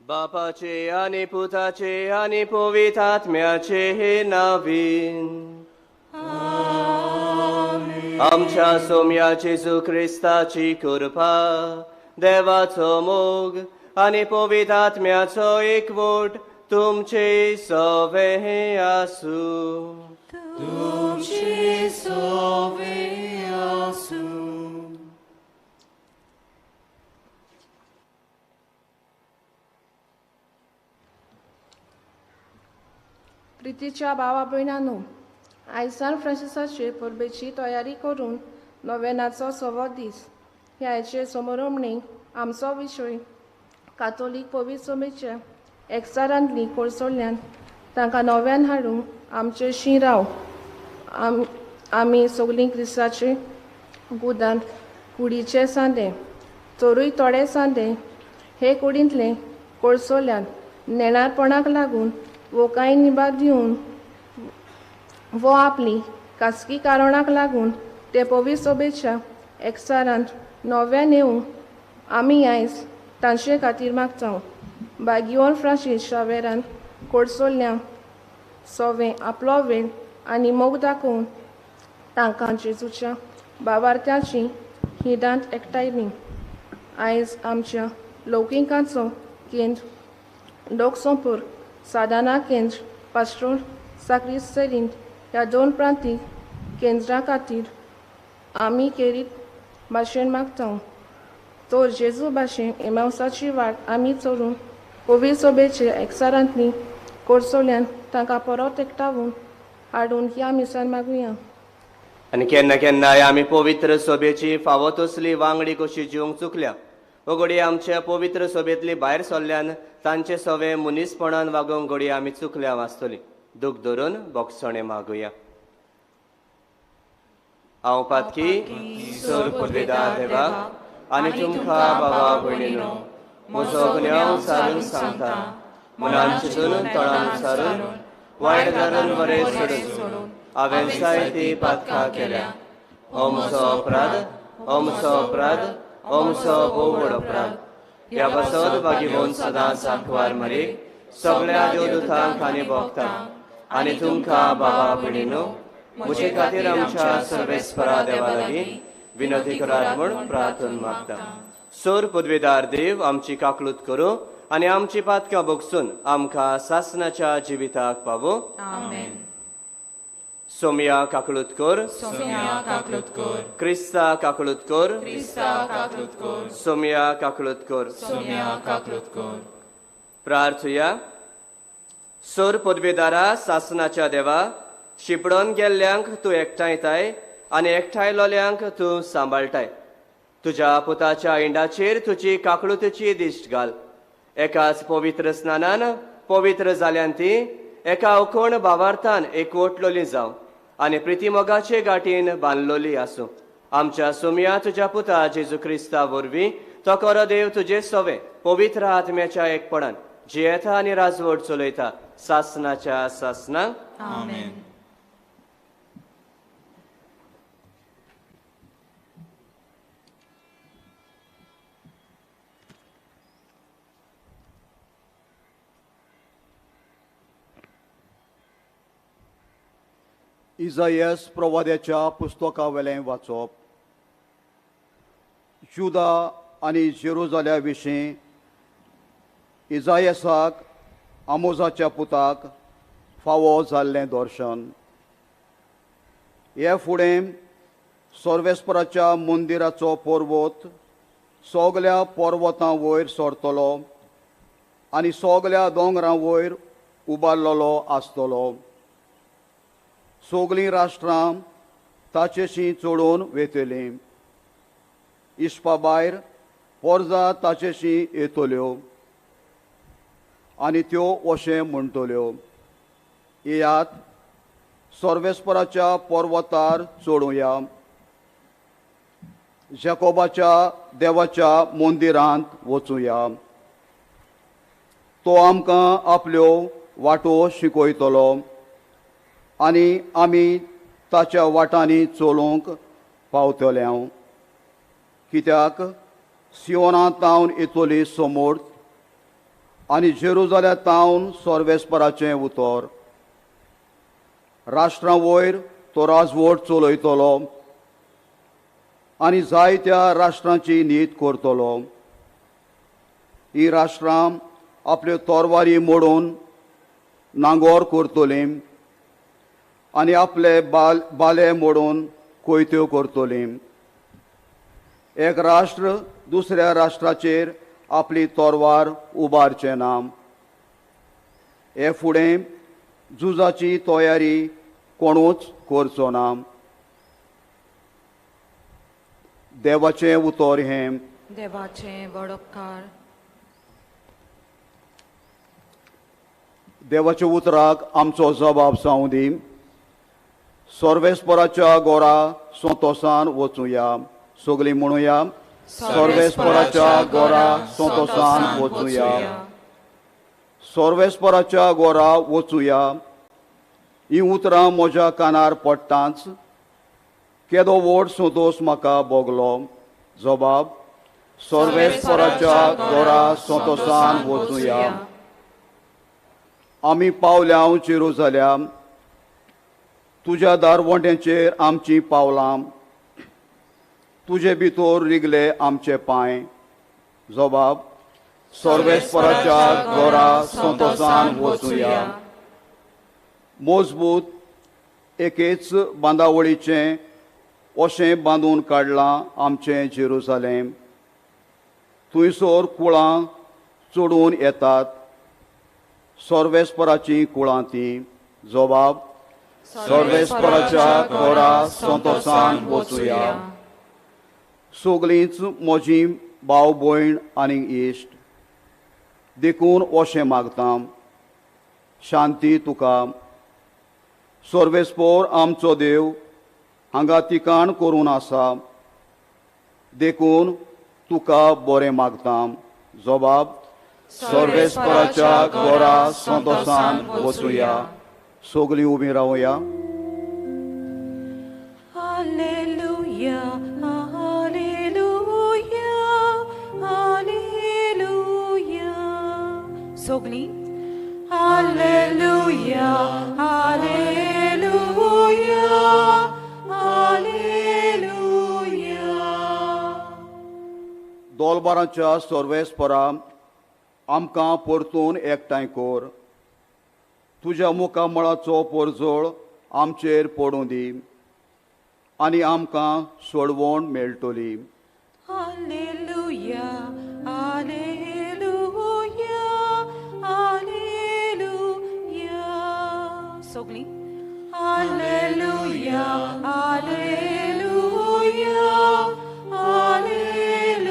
बापाचे आनी पुताचे आनी पवित्र आत्म्याचे नावीन आमच्या सोम्या जेजू क्रिस्ताची कृपा, देवाचो मोग आनी पवित्र आत्म्याचो एकवट तुमचे सवे आसूं. तुमचे सवे आसूं. प्रितीच्या भावा भयणांनो, आयज सान फ्रांसिसाचे परबेची तयारी करून नोवेनाचो सवो दीस. ह्या आयचे समारंभणेक आमचो विशय कातोलीक पवित्र सभेच्या एकचारांतली कोळसोल्ल्यान तांकां नव्यान हाडूंक आमचे शिराव. आमी सगलीं क्रिस्ताचे गुदान कुडीचे सांदे तरूय थोडे सांदे हे कुडींतले कोळसोल्यान नेणारपणाक लागून वो कांय निभाग दिवन वो आपली खासगी कारणाक लागून ते पवित्र सभेच्या एकचारांत नव्यान येवंक आमी आयज तांचे खातीर मागता. बागियोन फ्रांसीस शावेरान कोडसोल्ल्या सोवे आपलो वेळ आनी मोग दाखोवन तांकां जेजूच्या बावार्थ्याची हिदांत एकठांयली. आयज आमच्या लौकिकांचो केंद्र लोकसंपर्क साधना केंद्र पास्ट्रोल साक्रिस्तेरींत ह्या दोन प्रांतीक केंद्रां खातीर आमी केरीत भाशेन मागता. तर जेजू भाशेन एमावसाची वाट आमी चलून पवित्र सभेचे एकचारांतली कोरसोल्यान तांकां परत एकठावून हाडून ह्या मिसान मागुया. आनी केन्ना केन्नाय आमी पवित्र सभेची फावो तसली वांगडी कशी जिवंक चुकल्या. घडये आमच्या पवित्र सभेंतली भायर सरल्यान तांचे सवे मनीसपणान वागोवंक घडये आमी चुकल्या वाचतली. दूख धरून बोगसणें मागुया. हांव पातकी सोर पुर्वेदार देवाक आनी तुमकां बाबा भयणीनो म्हजो गुन्यांव सारून सांगता, मनान चिंतून तोंडान सारून वायट धरून बरें सोडून हांवें जायती पातकां केल्या. हो म्हजो अपराध, हो म्हजो अपराध, हो म्हजो भोव व्हड अपराध. ह्या पासत बागीवन सदांच आंकवार मरीक सगळ्या देवदूतांक आनी भोगतांक आनी तुमकां बाबा भयणीनो म्हजे खातीर आमच्या सर्वेस्परा देवा लागीं विनंती करात म्हूण प्रार्थना मागता. सोर पदवेदार देव आमची काकलूत करूं आनी आमची पातकां भोगसून आमकां सासनाच्या जिविताक पावो. सोमया काकलूत कर, सोमया काकलूत कर, क्रिस्ता काकलूत कर, क्रिस्ता काकलूत कर, सोमया काकलूत कर, सोमया काकलूत कर. प्रार्थुया. सोर पदवेदारा सासनाच्या देवा, शिपडोन गेल्ल्यांक तूं एकठांयताय आनी एकठांयलोल्यांक तूं सांबाळटाय. तुज्या पुताच्या इंडाचेर तुजी काकळुतीची दिश्ट घाल. एकाच पवित्र स्नानान पवित्र जाल्यान ती एका अवकोण भावार्थान एकवटलोली जावं आनी प्रितीमोगाचे गांठीन बांदलोली आसूं. आमच्या सोमया तुज्या पुता जेजू क्रिस्ता वरवीं तो खरो देव तुजे सवे पवित्र आत्म्याच्या एकपणान जियेता आनी राजवट चलयता सासनाच्या सासनाक. आमेन. इजायस प्रवाद्याच्या पुस्तकावेलें वाचप. जुदा आनी जेरुजाल्या विशीं इजायसाक आमोजाच्या पुताक फावो जाल्लें दर्शन. हे फुडें सर्वेस्पराच्या मंदिराचो पर्वत सगल्या पर्वतां वयर सरतलो आनी सगल्या दोंगरां वयर उबारलेलो आसतलो. सगलीं राष्ट्रां ताचेशी चडून वेतलीं, इस्पा भायर पोरजा ताचेशी येतल्यो आनी त्यो अशें म्हणटल्यो, येयात सर्वेस्पराच्या पर्वतार चडुया, जॅकोबाच्या देवाच्या मंदिरांत वचुया. तो आमकां आपल्यो वाटो शिकयतलो आनी आमी ताच्या वाटांनी चलोवंक पावतले. कित्याक सियोना तावन येतली समोर्थ आनी जेरुजाल्या तावन सर्वेस्पराचें उतर. राष्ट्रां वयर तो राजवट चलयतलो आनी जायत्या राष्ट्रांची नीत करतलो. ही राष्ट्रां आपल्यो तोरवारी मोडून नांगोर करतलीं आनी आपले बाले मोडून कोयत्यो करतलीं. एक राष्ट्र दुसऱ्या राष्ट्राचेर आपली तोरवार उबारचें ना. हे फुडें झुजाची तयारी कोणूच करचो ना. देवाचें उतर हें. देवाचें वडोपकार. देवाच्या उतराक आमचो जबाब जावं दी. सर्वेस्पराच्या गोरा संतोसान वचुया. सगळीं म्हणुया, सर्वेस्पराच्या गोरा संतोसान वचुया. सर्वेस्पराच्या गोरा वचुया ही उतरां म्हज्या कानार पडटांच केदो व्हड संतोस म्हाका भोगलो. जबाब, सर्वेस्पराच्या गोरा संतोसान वचुया. आमी पावल्या जेरुजाल्या, तुज्या दारवंट्यांचेर आमचीं पावलां, तुजे भितर रिगले आमचे पांय. जबाब, सर्वेस्पराच्या गोरा संतोसान वचुया. मजबूत एकेच बांदावळीचें अशें बांदून काडलां आमचें जेरुजालेम. थंयसर कुळां चडून येतात, सर्वेस्पराचीं कुळां तीं. जबाब, सर्वेस्पराच्या गोरा संतोसान वचुया. सगळींच म्हजी भाव भयण आनी इश्ट, देखून अशें मागता, शांती तुका. सर्वेस्पोर आमचो देव हांगा तिकाण करून आसा, देखून तुका बरें मागता. जबाब, सर्वेस्पराच्या गोरा संतोसान वचुया. सगळीं उबीं रावया. Hallelujah, hallelujah, hallelujah. सगळीं हालेलुया, हालेलुया, हालेलुया. दोलबारांच्या सर्वेस्परा आमकां परतून एकठांय कर. तुज्या मुखामळाचो परजळ आमचेर पडूं दी आनी आमकां सोडवण मेळटली. Hallelujah, hallelujah, hallelujah. सगळीं हालेलुया, हालेलुया, हालेलुया.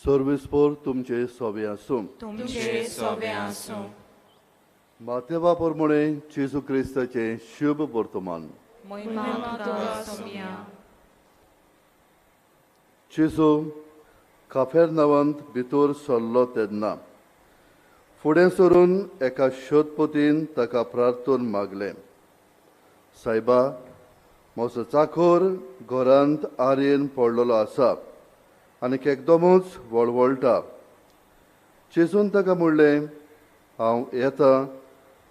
सर्विसपोर तुमचे सोबे आसूं. तुमचे सोबे आसूं. मातेवा प्रमाणे जेजू क्रिस्ताचें शुभ वर्तमान. जेजू काफेरनावांत भितर सरलो तेन्ना फुडें सरून एका शोधपतीन ताका प्रार्थून मागलें, सायबा, म्हजो चाखोर घरांत आरयेन पडलेलो आसा आनीक एकदमूच वळवळटा. जेजून ताका म्हणलें, हांव येता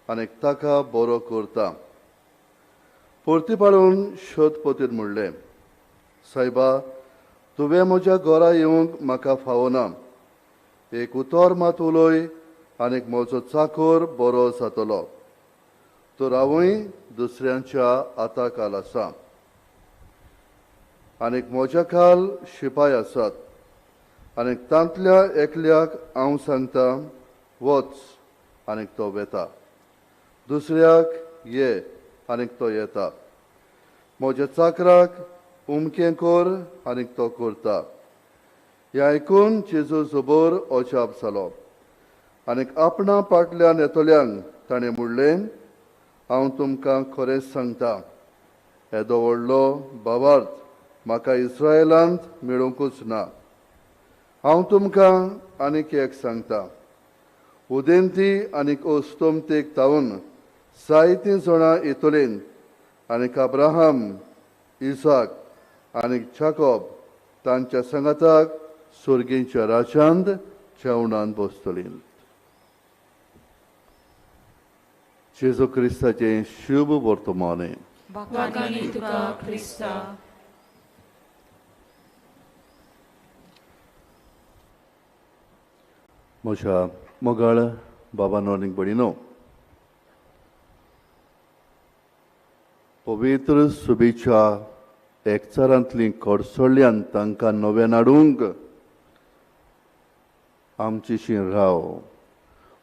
आनीक ताका बरो करता. परती पाळून शोधपतीन म्हणलें, सायबा, तुवें म्हज्या घरा येवंक म्हाका फावना. एक उतर मात उलय आनीक म्हजो चाखोर बरो जातलो. तर हांवूय दुसऱ्यांच्या हाताखाल आसा आनीक म्हज्या खाल शिपाय आसात आनीक तांतल्या एकल्याक हांव सांगता वच आनीक तो वेता, दुसऱ्याक ये आनीक तो येता, म्हज्या चाकराक उमकें कर आनीक तो करता. हें आयकून जेजू जबर अजाप जालो आनीक आपणा पाटल्यान येतल्यांक ताणें म्हणलें, हांव तुमकां खरेंच सांगता, येदो व्हडलो भावार्थ म्हाका इस्रायलांत मेळूंकच ना. हांव तुमकां आनीक एक सांगता, उदेंती आनीक अस्तमतेक तावन जायतीं जाणां येतलीं आनीक अब्राहम, इसाक आनीक जाकोब तांच्या सांगाताक सर्गीच्या राज्यांत जेवणान बसतलीं. जेजू क्रिस्ताचें शुभ वर्तमान. म्हज्या मोगाळ बाबानो आनी भयणीनो, पवित्र सुबेच्या एकचारांतली कडसळ्यान तांकां नव्यान हाडूंक आमचेशी राव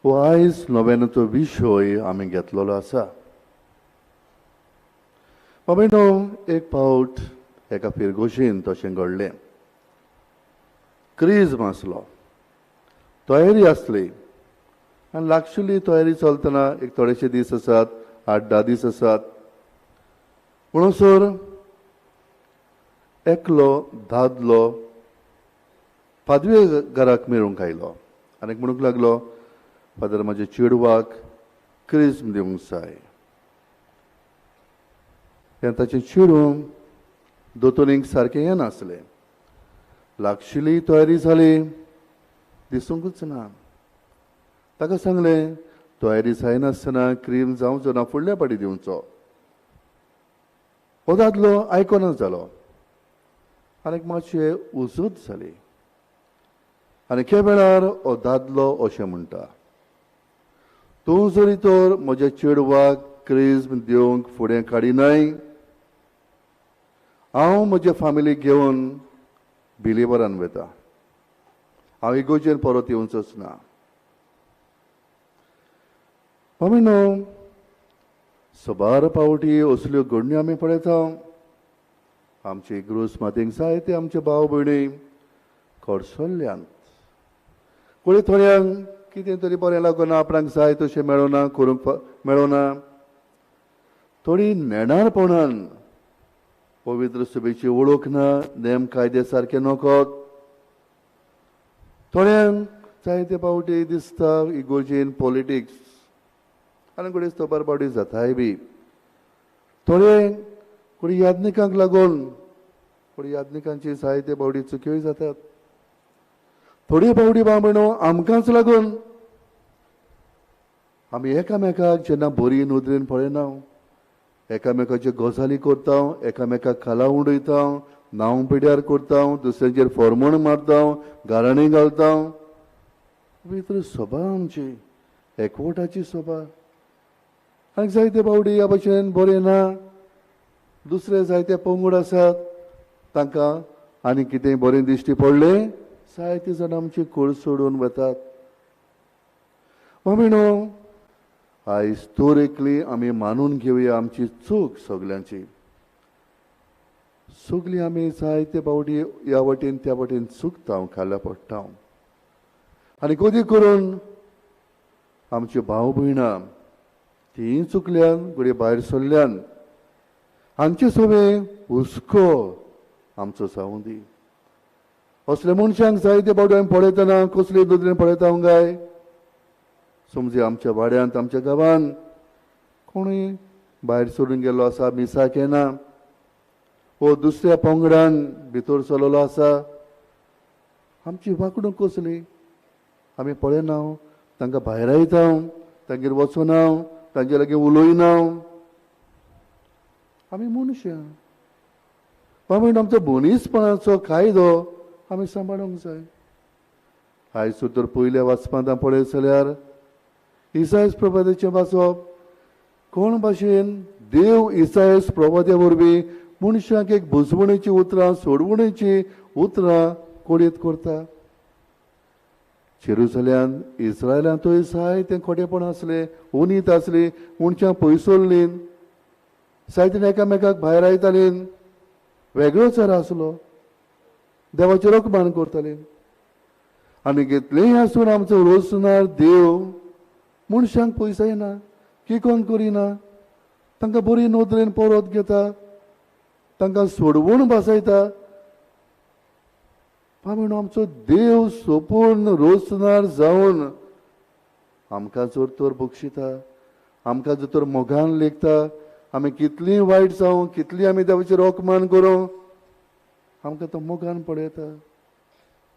हो आयज नव्यानाचो विशय आमी घेतलेलो आसा. बाबांनो, एक फावट एका फिरगोशीन तशें घडलें. क्रिज्म आसलो, तयारी आसली आनी लागशिल्ली तयारी चलतना एक थोडेशे दीस आसात, 8-10 दीस आसात म्हणसर एकलो दादलो पादवे घराक मेळूंक आयलो आनी म्हणूंक लागलो, फादर, म्हज्या चेडवाक क्रिज्म दिवंक जाय. तेन्ना ताचें चेडूं दोतोनीक सारकें येनासलें. लागशिल्ली तयारी जाली, दिसूंकच ना. ताका सांगलें, तयारी जायनासतना क्रीम जावचो ना, फुडल्या पाटी दिवचो. हो दादलो आयकना जालो आनीक मातशें उजत जाली आनी ह्या वेळार हो दादलो अशें म्हणटा, तूं जरी तर म्हज्या चेडवाक क्रिज्म दिवंक फुडें काडिनाय, हांव म्हज्या फामिलीक घेवन बिलिवरान वता, हांव इगोजेर परत येवचोच ना. मम्मी, सबार पावटी असल्यो घडण्यो आमी पळयता. आमचे इग्रोज मातयेक जायते आमचे भाव भयणी कडसल्ल्यान कोणी थोड्यांक कितें तरी बरें लागना, आपणाक जाय तशें मेळना, करूंक मेळना. थोडी नेणारपणान पवित्र सभेची वळख ना, नेम कायदे सारके नकत. थोड्यांक जायते पावटी दिसता इगोर्जेन पॉलिटिक्स आनी घडये सबार पावटी जाताय बी. थोडे कोणी याज्ञिकांक लागून कोणी याज्ञिकांची जायते पावटी चुक्योय जातात. थोडी पावटी बाबणो आमकांच लागून आमी एकामेकाक जेन्ना बरी नदरेन पळयना, एकामेकाच्यो गजाली करता, एकामेकाक खाला उडयता, नांव पिड्यार करता, दुसऱ्यांचेर फॉर्मण मारता, गाराणी घालता. पवित्र सभा आमची एकवटाची सभा. आनी जायते पावटी ह्या भशेन बरें ना, दुसरे जायते पंगड आसात तांकां आनी कितें बरें दिश्टी पडलें, जायते जाण आमची कूळ सोडून वतात. मम्मी, आयज तर एकली आमी मानून घेवया आमची चूक सगल्यांची. सगळीं आमी जायते फावटी ह्या वटेन त्या वटेन चुकता, खाला पडटा आनी कदी करून आमचे भाव भयणां तीं चुकल्यान घडये भायर सरल्यान हांचे सगळें हुस्को आमचो जावं दी. असले मनशांक जायते फावटी आमी पळयतना कसले नदरेन पळयता काय? समजे आमच्या वाड्यांत आमच्या गांवांत कोणूय भायर सरून गेल्लो आसा, मिसाक येना वो दुसऱ्या पंगडान भितर सरलेलो आसा, आमची वागणूक कसली आमी पळयना, तांकां भायरायता, तांगेर वचना, तांचे लागीं उलयना. आमी मनशां बाबा, आमचो मनीसपणाचो कायदो आमी सांबाळूंक जाय. आयज तर पयल्या वाचपांत पळयत जाल्यार इसायस प्रवाद्याचें वाचप, कोण भाशेन देव इसायस प्रवाद्या वरवीं मनशाक एक बुजवणेची उतरां, सोडवणेची उतरां कोडयेत करता. जेरुसल्यान इस्रायलांतूय जायतें खोटेपण आसलें, उनीत आसली, मनशां पयसुल्लीं, जायते एकामेकाक भायर आयतालीं, वेगळोच आसलो, देवाचेर अपमान करतालीं. आनी कितलेंय आसून आमचो रोसणार देव मनशांक पयसायना, किकोन करिना, तांकां बरी नदरेन परत घेता, तांकां सोडवून बसयता. म्हणून आमचो देव सोपून रोसणार जावन आमकां जर तर बक्षिता, आमकां जर तर मोगान लेखता, आमी कितलीं वायट जावं, कितलीं आमी देवाचेर अपमान करूं, आमकां तो मोगान पळयता,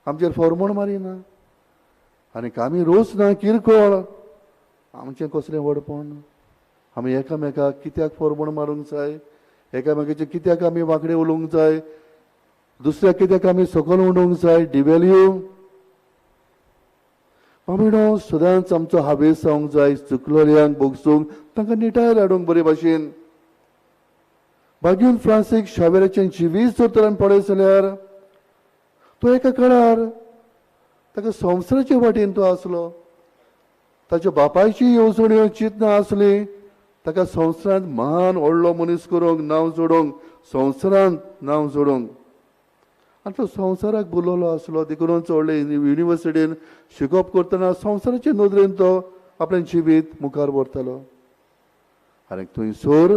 आमचेर फॉर्मोण मारिना. आनी आमी रोस ना किरकोळ, आमचें कसलें व्हडपण? आमी एकामेकाक कित्याक फॉर्मोण मारूंक जाय? एकामेकाचें कित्याक आमी वांकडे उलोवंक जाय? दुसऱ्याक कित्याक आमी सकयल उडोवंक जाय? डिवेल्यू बाबा सदांच आमचो हावेस जावंक जाय चुकलोल्यांक भोगसूंक, तांकां निटाय हाडूंक बरे भाशेन. बागीन फ्रांसीक शावेराचें जिवीत जर तर आमी पळयत जाल्यार तो एका काळार ताका संवसाराचे वाटेन तो आसलो, ताच्या बापायची येवजण्यो चिंतना आसली, ताका संवसारांत महान व्हडलो मनीस करूंक, नांव जोडूंक, संवसारांत नांव जोडूंक. आनी तो संवसाराक बुलोलो आसलो, देखून व्हडले युनिवर्सिटीन शिकप करतना संवसाराचे नदरेन तो आपलें जिवीत मुखार व्हरतालो. आनी थंयसर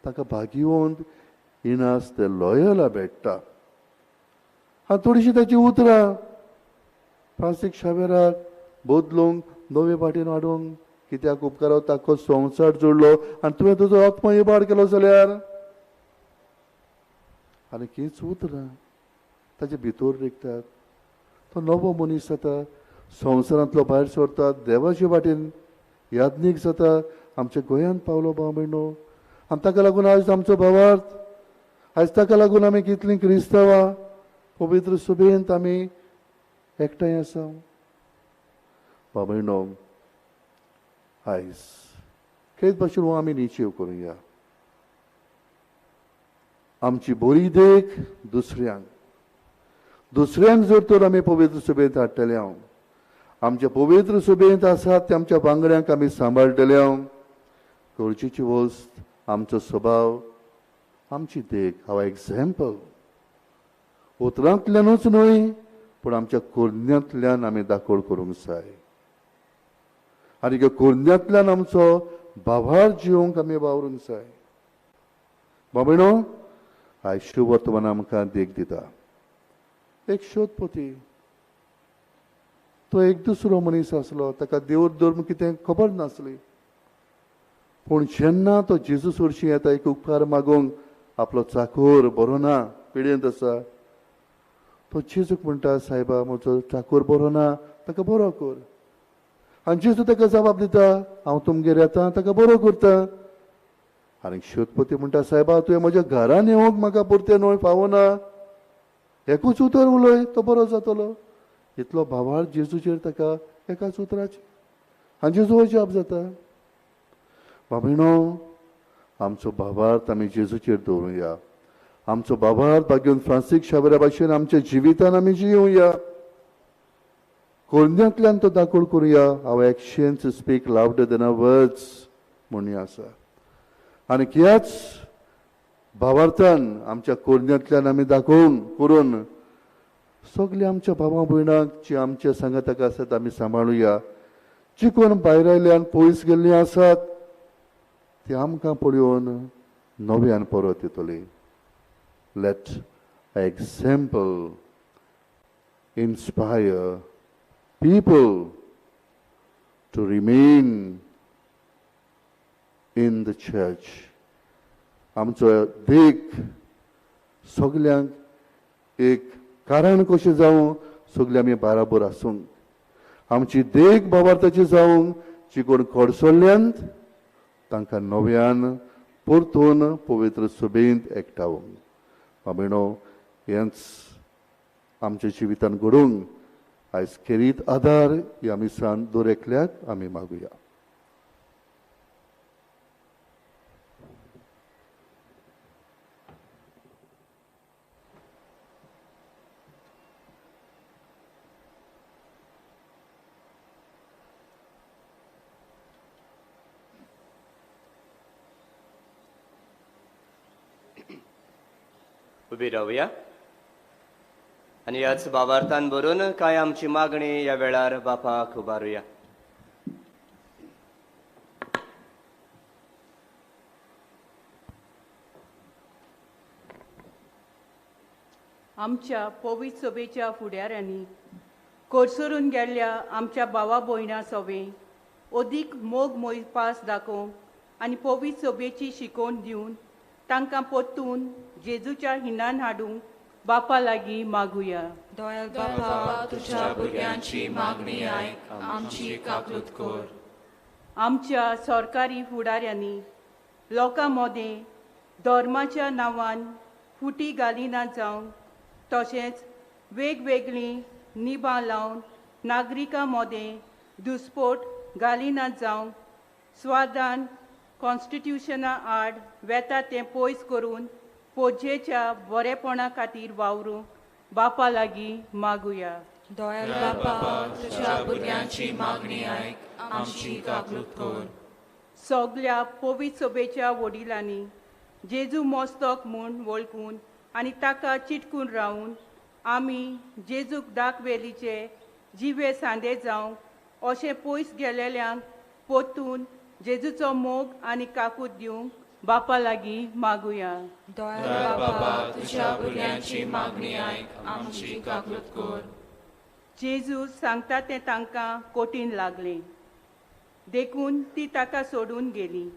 ताका भाग्यवंत इनास ते लॉयला भेट्टा. आनी थोडीशी ताची उतरां फ्रांसीक शावेराक बदलूंक, नवे वाटेन हाडूंक कित्याक उपकारा ताको संवसार जोडलो आनी तुवें तुजो आत्म इबाड केलो जाल्यार. आनी हीच उतरां ताचे भितर रिगतात, तो नवो मनीस जाता, संवसारांतलो भायर सरता, देवाचे वाटेन याज्ञीक जाता. आमच्या गोंयांत पावलो भाव भयणो, आनी ताका लागून आयज आमचो भावार्थ, आयज ताका लागून आमी कितलीं क्रिस्तांवां पवित्र सभेंत आमी एकठांय आसा. भाव भयणो, आयज खेत भाशेन हो आमी निश्चेव करुया, आमची बरी देख दुसऱ्यांक, दुसऱ्यांक जर तर आमी पवित्र सभेंत हाडटले, हांव आमच्या पवित्र सभेंत आसात ते आमच्या वांगड्यांक आमी सांबाळटले. हांव गरजेची वस्त आमचो स्वभाव, आमची देख, हांव एग्जाम्पल उतरांतल्यानूच न्हय पूण आमच्या कोरण्यांतल्यान आमी दाखोड करूंक जाय. आनी ह्या कोरण्यांतल्यान आमचो भावार जिवंक आमी वावरूंक जाय. बाबणो आयज शुवर्तमान आमकां देख दिता. एक शोधपती, तो एक दुसरो मनीस आसलो, ताका देव धर्म कितें खबर नासली, पूण जेन्ना तो जेजू सरशी येता एक उपकार मागूंक, आपलो चाकोर बरो ना, पिडेंत आसा, तो जेजूक म्हणटा, सायबा म्हजो चाकोर बरो ना, ताका बरो कर. आनी जेजू ताका जबाब दिता, हांव तुमगेर येता, ताका बरो करता. आनी शोधपती म्हणटा, सायबा तुवें म्हज्या घरान येवंक म्हाका पुरतें न्हय, फावना, एकूच उतर उलय तो बरो जातलो. इतलो भावार जेजूचेर ताका एकाच उतराचेर आनी जेजू अजाप जाता. बाबीनो, आमचो भावार्थ आमी जेजूचेर दवरुया, आमचो भावार्थ भाग्योन फ्रांसीक शावेरा भाशेन आमच्या जिवितान आमी जियोया, कोरण्यांतल्यान तो दाखोड करुया. Our actions speak louder than our words म्हणून आसा. आनी ह्याच भावार्थान आमच्या कोरण्यांतल्यान आमी दाखोवन करून सगळीं आमच्या भावा भयणांक जी आमच्या सांगाताक आसात आमी सांबाळुया. जी कोण भायर आयल्यान पयस गेल्लीं आसात ती आमकां पळोवन नव्यान परत येतली. Let example inspire people to remain in the church. आमचो देख सगल्यांक एक कारण कशें जावं सगळे आमी बाराबर आसूंक, आमची देख भावार्थाची जावंक, जी कोण कडसल्ल्यांत तांकां नव्यान परतून पवित्र सभेंत एकठावंक. बाबेणो हेंच आमच्या जिवितान घडोवंक आयज खेरीत आदार ह्या मिसान दर एकल्याक आमी मागुया. उबी रावया आनी ह्याच भावार्थान भरून कांय आमची मागणी ह्या वेळार बापाक उबारुया. आमच्या पवित्र सभेच्या फुडाऱ्यांनी कोरसरून गेल्ल्या आमच्या भावा भयणां सवें अदीक मोग मोयपास दाखोवंक आनी पवित्र सभेची शिकोवन दिवन तांकां परतून जेजूच्या हिंडान हाडूंक बापा लागीं मागुया. दयाळ बापा, तुझ्या भुरग्यांची मागणी आयक, आमची काकूत कर. आमच्या सरकारी फुडाऱ्यांनी लोकां मदें धर्माच्या नांवान फुटी घालिना जावंक, तशेंच वेगवेगळीं निबां लावन नागरिकां मदें दुस्पोट घालिना जावंक, स्वादान कॉन्स्टिट्युशना आड वेता तें पयस करून पोजेच्या बरेपणा खातीर वावरूंक बापा लागीं मागुया. दयाळ बापा, तुझ्या भुरग्यांची मागणी आयक, आमची काकूत कर. सगल्या पवित्र सभेच्या वडिलांनी जेजू मस्तक म्हूण वळखून आनी ताका चिटकून रावून आमी जेजूक दाखवेलीचे जिवे सांदे जावंक अशें पयस गेलेल्यांक परतून जेजूचो मोग आनी काकूत दिवंक बापा लागीं मागुया. दयाळ बापा, तुझ्या भुरग्यांची मागणी आयक, आमची काकूत कर. जेजू सांगता तें तांकां कठीण लागलें, देखून ती ताका सोडून गेली.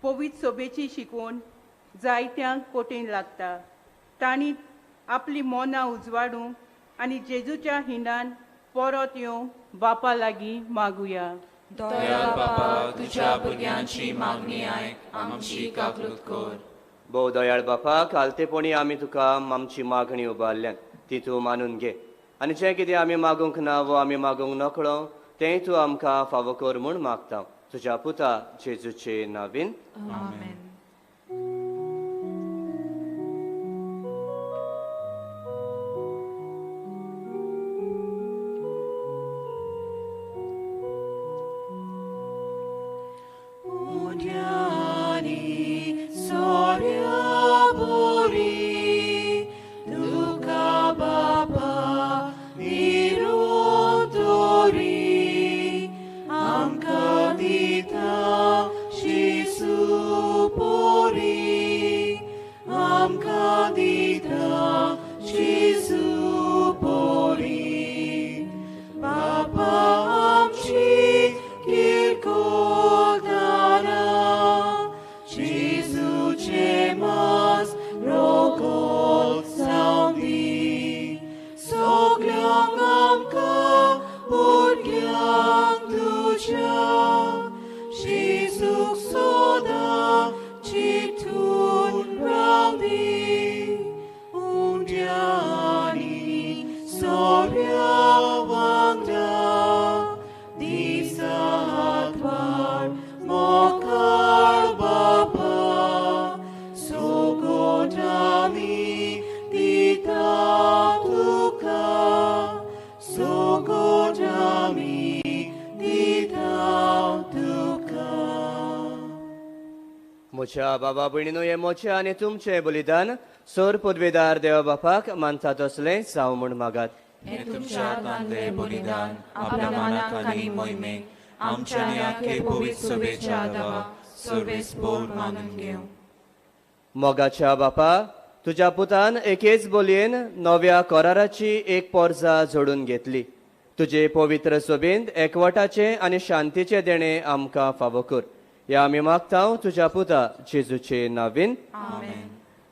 पवित्र सभेची शिकवण जायत्यांक कठीण लागता. तांणी आपली मनां उजवाडूंक आनी जेजूच्या हिंडान परत येवंक बापा लागीं मागुया. दयाळ बापा, तुझ्या भुरग्यांची मागणी आयक, आमची काकूत कर. भोव दयाळ बापा, कालतेपणी आमी तुका आमची मागणी उबारल्यान ती तूं मानून घे आनी जें कितें आमी मागूंक ना वो आमी मागूंक नकळो तेंय तूं आमकां फावो कर म्हूण मागता. तुज्या पुता जेजूचे नावीन आमेन. Amka dita, Jesu. म्हज्या बाबा भयणीनो, हें म्हजें आनी तुमचें बलिदान सोर पदवेदार देवा बापाक मानता तसलें जावं म्हूण मागात. हें तुमच्या हातांतलें बलिदान आपल्या मानाक आनी मोहिमेक आमच्या आनी आख्खे पवित्र सभेच्या देवा सर्वेस्पोर मानून घेवं. मोगाच्या बापा, तुज्या पुतान एकेच बोलयेन नव्या कराराची एक पोरजा जोडून घेतली. तुजे पवित्र सभेंत एकवटाचें आनी शांतीचें देणें आमकां फावो कर. ह्या आमी मागता तुज्या पुता जेजूचे नावीन. आमेन.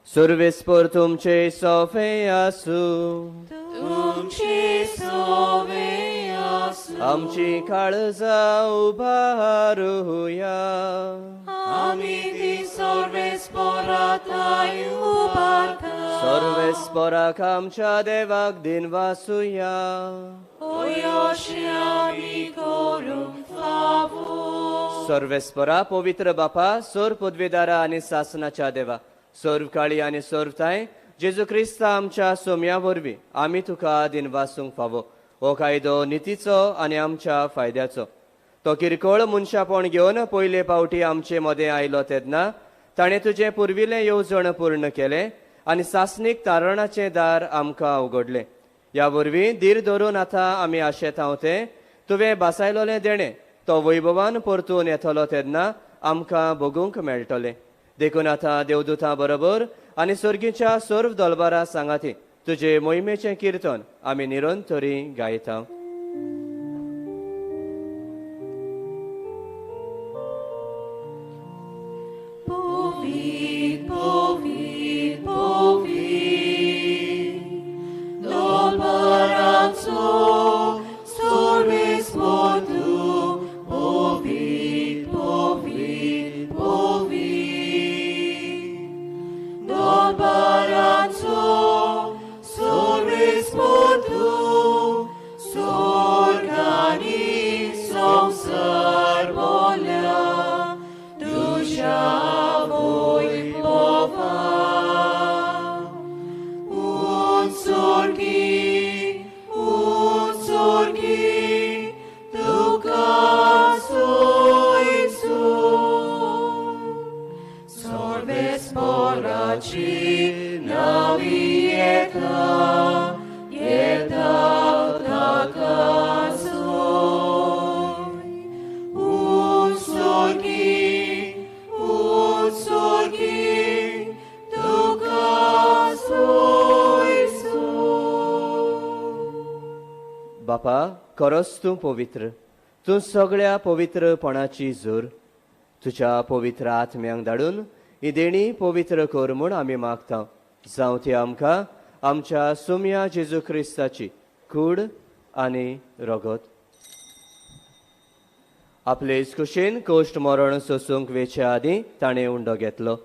सर्वेस्पोर तुमचे सोफे आसूं. तुमचे सोवे आसूं. आमची काळजां उबारुया. आमी ती सर्वेस्पोरा थांय उबारता. सर्वेस्पोराक आमच्या देवाक दिनवासुया. अशें आमी करूंक फावो. सर्वेस्परा पवित्र बापा, सोर पदवेदारा आनी सासनाच्या देवा, सर्व काळी आनी सर्व थांय जेजू क्रिस्ता आमच्या सोम्या वरवीं आमी तुका दिनवासूंक फावो. हो कायदो नितीचो आनी आमच्या फायद्याचो. तो किरकोळ मनशापण घेवन पयले पावटी आमचे मदें आयलो तेन्ना ताणें तुजें पुर्विल्लें येवजण पूर्ण केलें आनी सासणीक तारणाचें दार आमकां उगडलें. ह्या वरवीं धीर धरून आतां आमी आशेतांव तें तुवें बासायलोलें देणें तो वैभवान परतून येतलो तेन्ना आमकां भोगूंक मेळटलें. देखून आतां देवदूतां बरोबर आनी सर्गीच्या सर्व दलबारा सांगाती तुजे मोहिमेचें किर्तन आमी निरंतरी गायता. Povid, povid, povid, dolbaranco, sorves tu, povid, povid, povid, dolbaranco, sorves tu, sorgani somsar bolja, duša. बापा, खरोच तूं पवित्र, तूं सगळ्या पवित्रपणाची जोर. तुज्या पवित्र आत्म्यांक धाडून ही देणी पवित्र कर म्हूण आमी मागता. जावं ती आमकां आमच्या सुम्या जेजू क्रिस्ताची कूड आनी रगत. आपले कुशीन कोश्ट मरण सोसूंक वेचे आदीं ताणें उंडो घेतलो.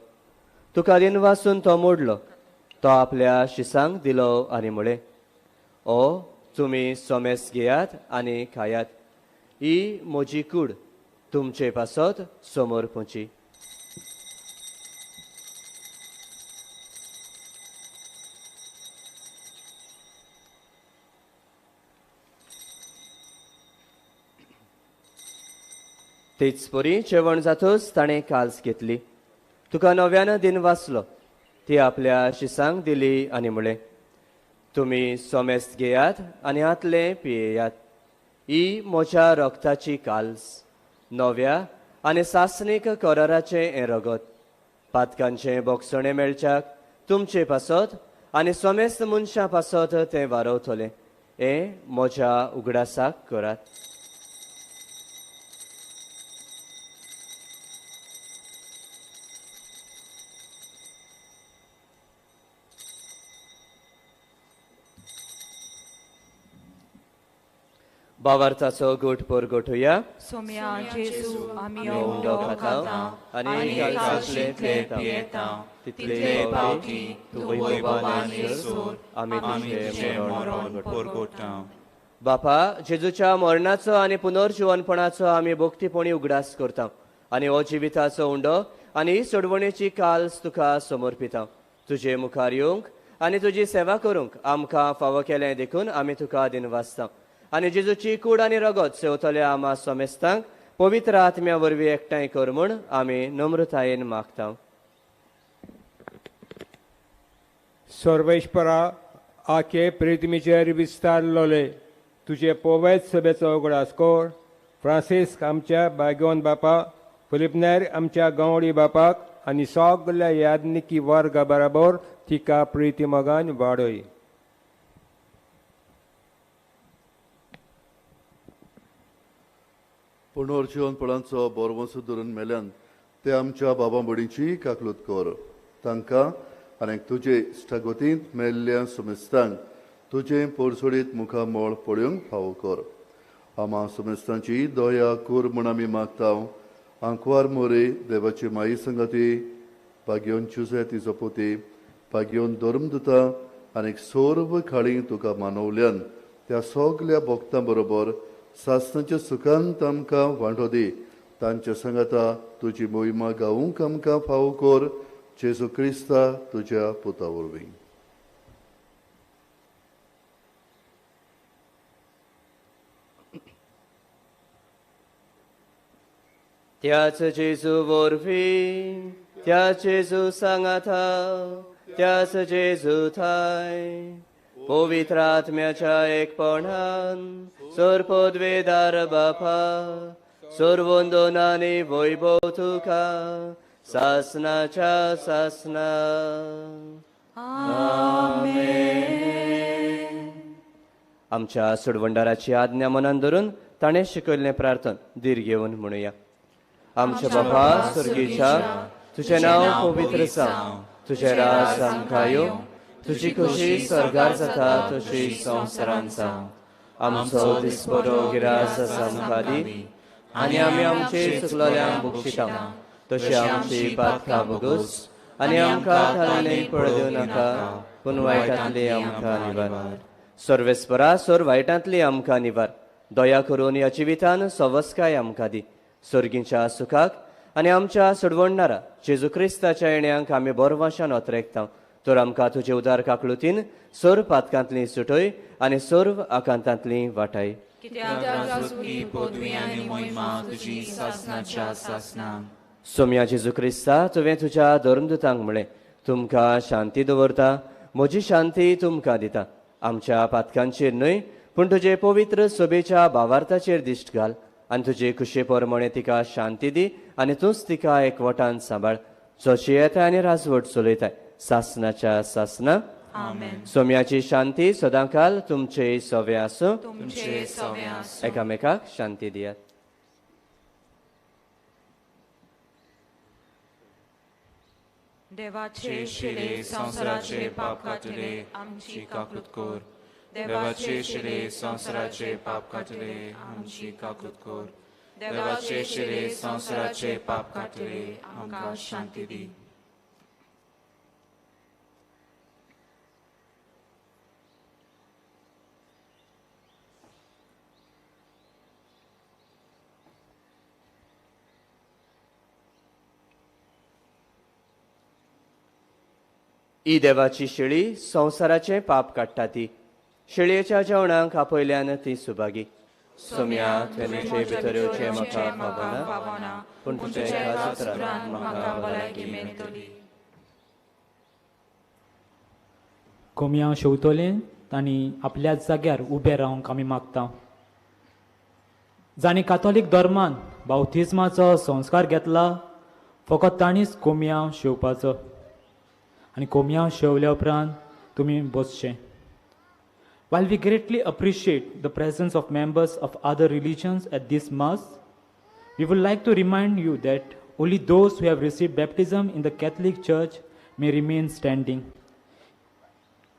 तुका दिनवासून तो मोडलो, तो आपल्या शिसांक दिलो आनी म्हळें, ओ तुमी सोमेस घेयात आनी खायात, ही म्हजी कूड तुमचे पासत समोर पोची. तेच परी जेवण जातच ताणें काल्स घेतली, तुका नव्यान दिन वाचलो, ती आपल्या शिसांक दिली आनी म्हळें, तुमी सोमेस घेयात आनी हातलें पियेयात, ही म्हज्या रगताची काल्स, नव्या आनी सासणीक कराराचें हें रगत, पातकांचें बोगसणें मेळच्याक तुमचे पासत आनी सोमेस्त मनशां पासत तें वारवतलें, हें म्हज्या उगडासाक करात. बावार्थाचो गोट परगटुया. सोम्या जेजू, आमी उंडो खाता आनी कालशिंतले पियेता, तितले पावटी तूं वैभवान येसर आमी तुजें मरण परगटा. बापा, जेजूच्या मरणाचो आनी पुनर्जिवनपणाचो आमी भक्तीपणी उगडास करता आनी हो जिविताचो उंडो आनी ही सोडवणेची काल्स तुका समर्पिता. तुजे मुखार येवंक आनी तुजी सेवा करूंक आमकां फावो केलें देखून आमी तुका दिनवासता. आनी जेजूची कूड आनी रगत सेवतल्या आमा सोमेस्तांक पवित्र आत्म्या वरवीं एकठांय कर म्हूण आमी नम्रतायेन मागता. सर्वेश्वरा आखे प्रितमीचेर विस्तारलोले तुजे पोवेत सभेचो उगडास कर. फ्रांसिस्क आमच्या बागोन बापा, फिलिपनेर आमच्या गांवडी बापाक आनी सगल्या याज्ञिकी वर्गा बराबर तिका प्रिती मोगान वाडय. पुनर्जिवनपणाचो बोरवंसो धरून मेल्यान ते आमच्या बाबा भयणीची काकलूत कर. तांकां आनी तुजे इश्टागतींत मेल्ल्या सुमेस्तांक तुजें पोरसोडीत मुखामळ पळोवंक फावो कर. आमा सुमेस्तांची दया कर म्हूण आमी मागता. आंकवार मोरे देवाची माई संगती, भाग्योन जुजे तिजो पती, भाग्योन धर्मदुतां आनी सर्व काळी तुका मानवल्यान त्या सगल्या भक्तां बरोबर सासणाच्या सुखांत आमकां वांटो दी. तांच्या सांगाता तुजी मोहिमा गावूंक आमकां फावो कर, जेजू क्रिस्ता तुज्या पुता वरवीं. त्याच जेजू वरवीं, त्याच जेजू सांगाता, त्याच जेजू थाय पवित्र आत्म्याच्या एकपणान सर पदवेदार बापा सर्वंदनानी वैभव तुका सासनाच्या सासना. आमच्या सोडवंडाराची आज्ञा मनान धरून ताणें शिकयल्लें प्रार्थन धीर घेवन म्हणुया. आमच्या बापा स्वर्गीच्या, तुजें नांव पवित्र जावं, तुजें राज आमकां येवं, तुजी खोशी स्वर्गार जाता तशी संवसारांत जावं. आमचो दिसपडो गिरास आमकां दी आनी आमी आमचे चुकलोल्यांक बक्षिता तशी आमची पातकां भोगोस आनी आमकां थारले पळ दिवं नाका, पूण वायटांतली आमकां निवार. सर्वेस्परा सोर वायटांतली आमकां निवार. दया करून ह्या जिवितान सवस्काय आमकां दी. स्वर्गींच्या सुखाक आनी आमच्या सोडवणणारा जेजू क्रिस्ताच्या येण्यांक आमी बोरवाशान अत्रेकता. तर आमकां तुजे उदार काकलुतीन सर्व पातकांतली सुटय आनी सर्व आकांतांतली वाटाय. सोम्या जेजू क्रिस्ता, तुवें तुज्या धर्मदुतांक म्हळें, तुमकां शांती दवरता, म्हजी शांती तुमकां दिता. आमच्या पातकांचेर न्हय पूण तुजे पवित्र सभेच्या भावार्थाचेर दिश्ट घाल आनी तुजे खुशे प्रमाणे तिका शांती दी आनी तूंच तिका एकवटान सांबाळ, जशी येता आनी राजवट चलयताय सासनाच्या सासना. सोम्याची शांती सदांकाल तुमचे सवे आसूं. एकामेकाक शांती दियात. देवाचे शिरे संवसाराचे पाप काडटले आमची काकूत कर. देवाचे शिरे संवसाराचे पाप काडटले आमची काकूत कर. देवाचे शिरे संवसाराचे पाप काडटले आमकां शांती दी. ही देवाची शेळी संवसाराचें पाप काडटा ती शेळयेच्या जेवणाक आपयल्यान ती सुभागी. सोम्या, तुवें म्हजे भितर येवचें म्हाका फावना, पूण तुज्या एका उतरान म्हाका भलायकी मेळटली. कोमया शेवतोलें तांणी आपल्याच जाग्यार उबें रावंक आमी मागता. जांणी कातोलीक धर्मान बावतिज्माचो संस्कार घेतला फकत तांणीच कोमया शेवपाचो आनी कोमया शेवल्या उपरांत तुमी बसचें. While we greatly appreciate the presence of members of other religions at this Mass, we would like to remind you that only those who have received baptism in the Catholic Church may remain standing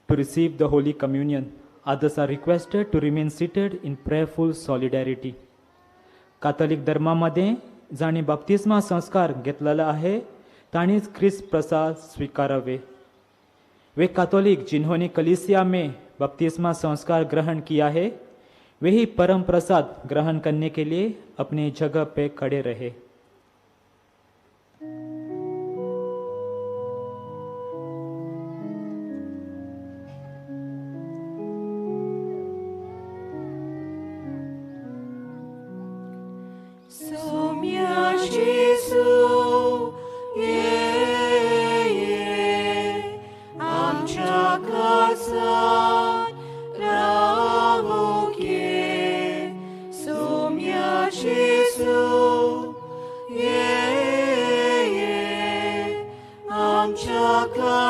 to receive the Holy Communion. Others are requested to remain seated in prayerful solidarity. Catholic धर्मामध्ये जांणी बाप्तिस्मा संस्कार घेतलेला आहे तांणीच ख्रिस्त प्रसाद स्वीकारावे. वे Catholic जिन्होंने कलीसिया में बपतिस्मा संस्कार ग्रहण किया है वे ही परम प्रसाद ग्रहण करने के लिए अपनी जगह पे खड़े रहे. So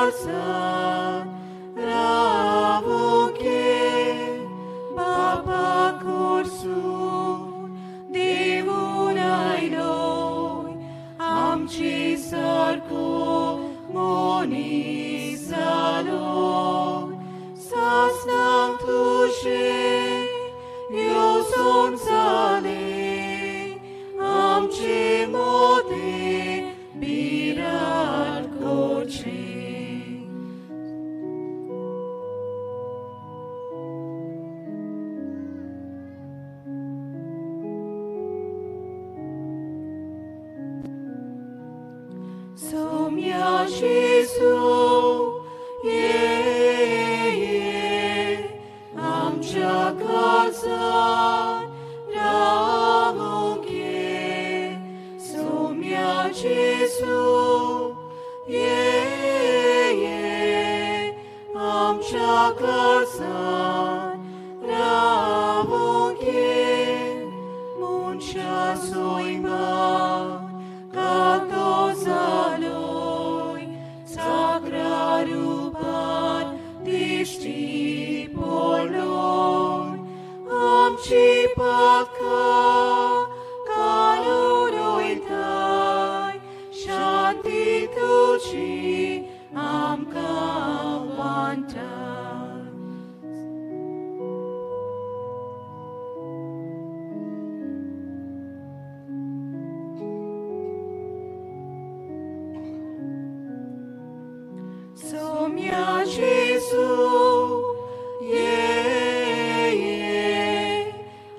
काळजान रावूंक बापा कोर्सून देवून आयलोय आमचे सारको मनीस जालोय सासणाक तुजें येवजण जालें आमचे मोदें बिराड कोरचें. Somia Jesu, ye amcha kasan ravuke. Somia Jesu, ye amcha kasan ravuke. Muncha soima katozaloy sakrarupan dishti poloy amchi paka kaluroytay shanti tuchi amka wantay. Somia Jesu, ye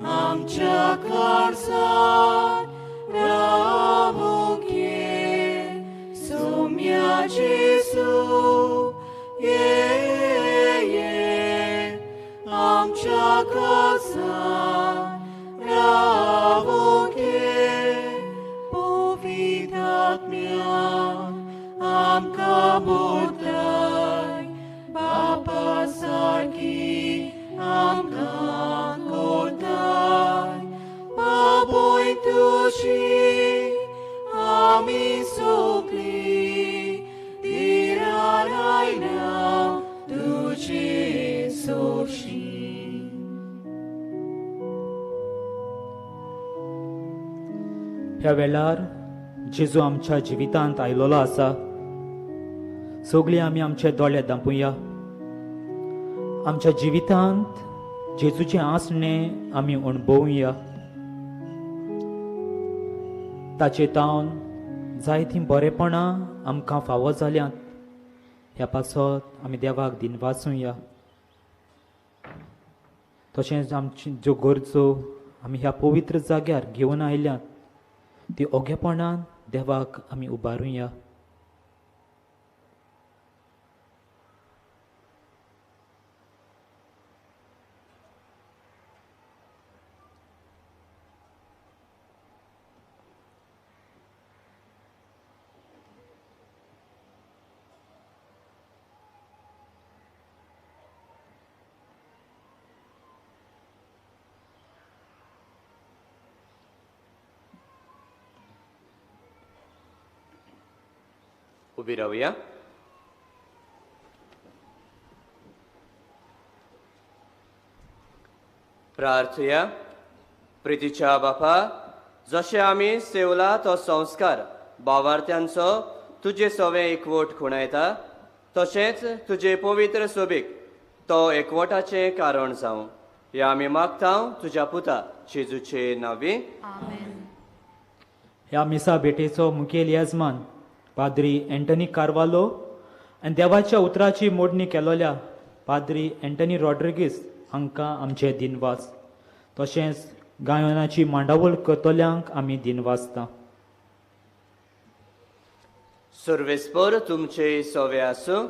amcha karzan ravuke. Somia Jesu, ye amcha karzan ravuke. Povidat mia amka botay Bapa sarki amka kotay Baboy tushi ami sukli dirarayna tuchi soshi. ह्या वेळार जेजू आमच्या जिवितांत आयलोलो आसा. सगळीं आमी आमचे दोळे धांपुया. आमच्या जिवितांत जेजूचें आसणें आमी अणभवुया. ताचे तावन जायतीं बरेपणां आमकां फावो जाल्यांत. ह्या पासत आमी देवाक दिनवासुया. तशेंच आमची ज्यो गरजो आमी ह्या पवित्र जाग्यार घेवन आयल्यात ती ओगेपणान देवाक आमी उबारुया. उबी रावया. प्रार्थुया. प्रितीच्या बापा, जशें आमी सेवला तो संस्कार भावार्थ्यांचो तुजे सवें एकवट खुणायता, तशेंच तुजे पवित्र सोबीक तो एकवटाचें कारण जावं ह्या आमी मागता तुज्या पुता जेजूचे नांवी. ह्या मिसा भेटेचो मुखेल येजमान पाद्री एंटनी कार्वालो आनी देवाच्या उतराची मोडणी केलोल्या पाद्री एंटनी रॉड्रिगीस हांकां आमचे दिनवास. तशेंच गायनाची मांडावळ करतल्यांक आमी दिनवासता. सर्वेस्पर तुमचे सवे आसूं.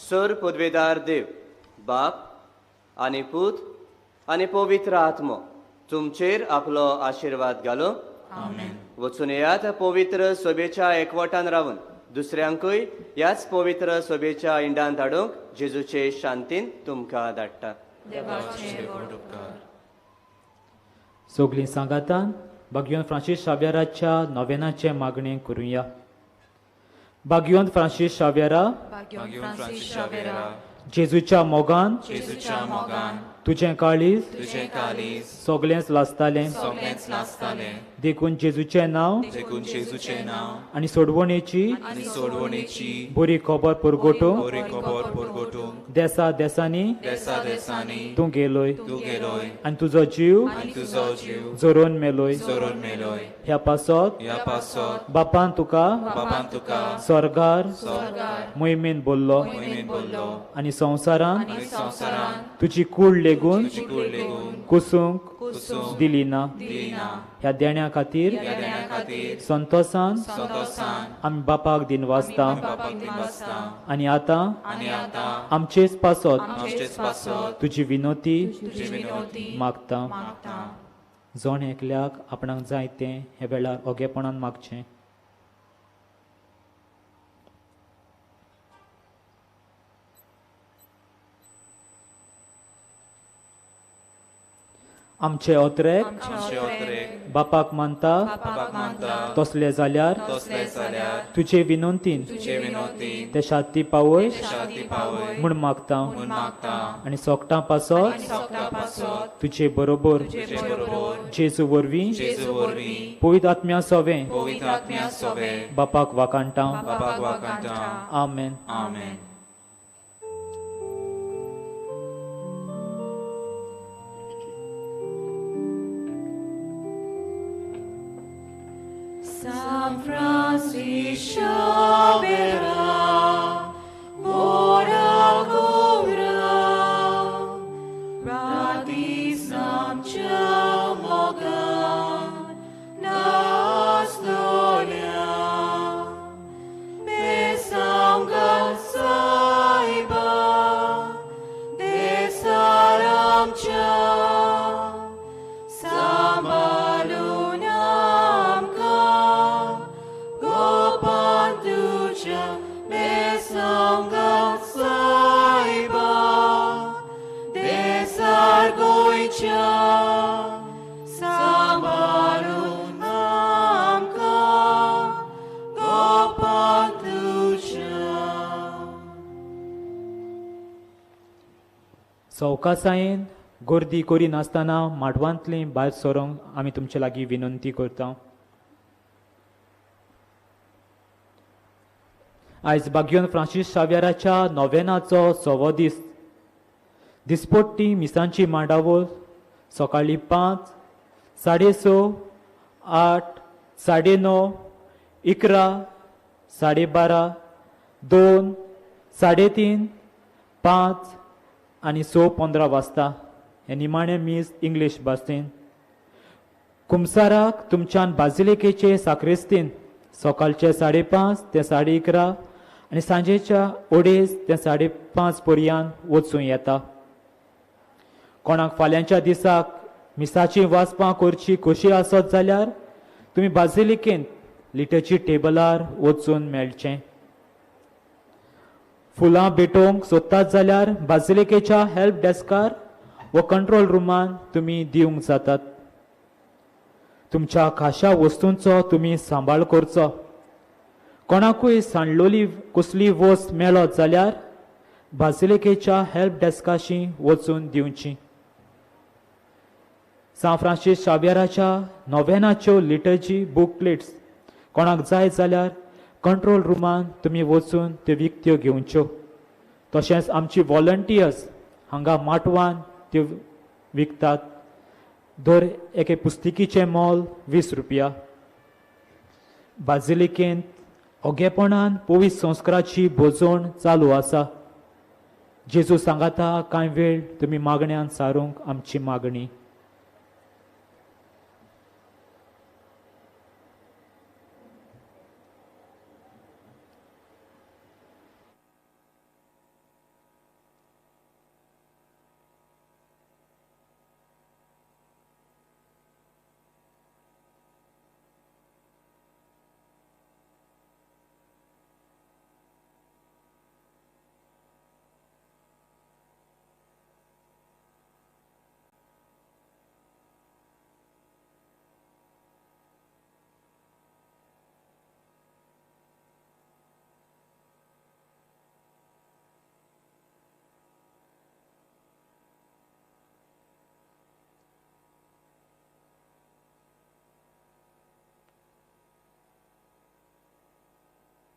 सर पदवेदार देव बाप आनी पूत आनी पवित्र आत्मो तुमचेर आपलो आशिर्वाद घालो. वचून येयात पवित्र सभेच्या एकवटान रावन दुसऱ्यांकूय ह्याच पवित्र सभेच्या इंडान धाडूंक जेजूचे शांतीन तुमकां धाडटा. सगळीं सांगातान बागयोन फ्रांसीस शाव्याराच्या नोवेनाचें मागणें करुया. बागियोन फ्रांसीस शाव्येरा, जेजूच्या मोगान तुजें काळीज सगळेंच लासतालें, देखून जेजूचें नांव आनी सोडवणेची बरी खबर परगटूंक देसा देसांनी तूं गेलोय आनी तुजो जीव जोरोन मेलोय. ह्या पासत बापान तुका स्वर्गार मोहिमेन बोल्लो आनी संवसारान तुजी कूड लेगून कुसूंक दिली ना. ह्या देण्या खातीर संतोसान आमी बापाक दिनवासता आनी आतां आमचेच पासत तुजी विनोती मागता. जण एकल्याक आपणाक जाय तें हे वेळार ओगेपणान मागचें. आमचे ओत्रेक बापाक मानता तसले जाल्यार तुजे विनंतीन ते शांती पावय म्हूण मागता आनी सोकटां पासत तुजे बरोबर जेजू वरवीं पवित्र आत्म्या सोवे बापाक वाकांटा. आमेन. San Francisco Xavier, ora cura, Pratisam Chamogan, Nastolia, Besanga Saiba, Desaram Cha, Sambaluna. सवकासायेन गर्दी करिनासतना माटवांतली भायर सरोंक आमी तुमचे लागीं विनंती करता. आयज बागियोन फ्रांसीस शाव्येराच्या नोवेनाचो 6वो दीस. दिसपट्टी मिसांची मांडावळ सकाळीं 5, 6:30, 8, 9:30, 11, 12:30, 2, 3:30, 5 आनी 6:15 वाजता. हें निमाणें मीस इंग्लीश भाशेन. कुमसाराक तुमच्यान बाजिलिकेचे साक्रिस्तीन सकाळचे 5:30 ते 11:30 आनी सांजेच्या 2:30 ते 5:30 पर्यंत वचूं येता. कोणाक फाल्यांच्या दिसाक मिसाची वाचपां करची खोशी आसत जाल्यार तुमी बाजिलिकेंत लिटरची टेबलार वचून मेळचें. फुलां भेटोवंक सोदतात जाल्यार बाजिलिकेच्या हेल्प डेस्कार वा कंट्रोल रुमान तुमी दिवंक जातात. तुमच्या खाशा वस्तूंचो तुमी सांबाळ करचो. कोणाकूय सांडलोली कसली वस्त मेळत जाल्यार बाजिलिकेच्या हेल्प डेस्काशी वचून दिवची. सांत फ्रांसीस शाव्येराच्या नोवेनाच्यो लिटर्जी बुकलेट्स कोणाक जाय जाल्यार कंट्रोल रुमान तुमी वचून त्यो विकत्यो घेवच्यो. तशेंच आमची वॉलंटियर्स हांगा माटवान त्यो विकतात. दर एके पुस्तिकेचें मोल 20 रुपया. बाजिलिकेंत ओगेपणान पवित्र संस्काराची भोजवण चालू आसा. जेजू सांगाता कांय वेळ तुमी मागण्यान सारूंक आमची मागणी.